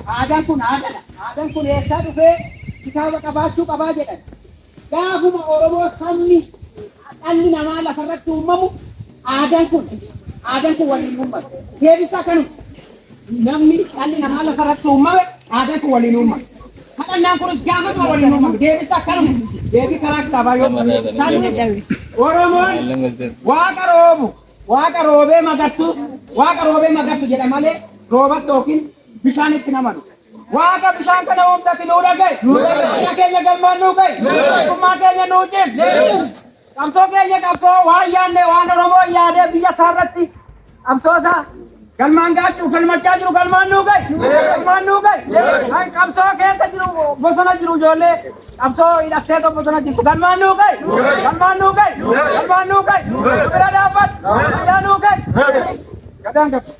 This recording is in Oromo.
Aadaan kun aadaadha. Aadaan kun eessaa dhufee kitaaba qabaachuu qabaa jedhan. Gaafuma Oromoo sabni dhalli namaa lafarratti uumamu aadaan kun waliin uummata. Deebisaa kanuma. Namni dhalli namaa lafarratti uumame aadaan kun waliin uumama. Kadhannaan kunis gaafasuma waliin uumame. Deebisaa kanuma. Deebii karaa kitaabaa yoo sabni Oromoon waaqa roobu, waaqa roobee magarsu, waaqa roobee magarsu jedha malee roobatti yookiin bishaanitti namanu. Waaqa bishaan kana uumtati nuu dhaga'i. Biyya keenya galmaan nuu ga'i. Tokkummaa keenya nuu cim. Qabsoo keenya qabsoo waan yaadne waan Oromoo yaadee biyya isaarratti qabsoo isaa galmaan gaachuu falmachaa jiru galmaan nuu ga'i. Galmaan nuu ga'i. Kan qabsoo keessa jiru bosona jiru ijoollee qabsoo hidhattee bosona jirtu galmaan nuu ga'i. Galmaan nuu ga'i. Galmaan nuu ga'i. Nu bira dhaabbadhu. Fayyaa nuu ga'i. Gadaan gabbu.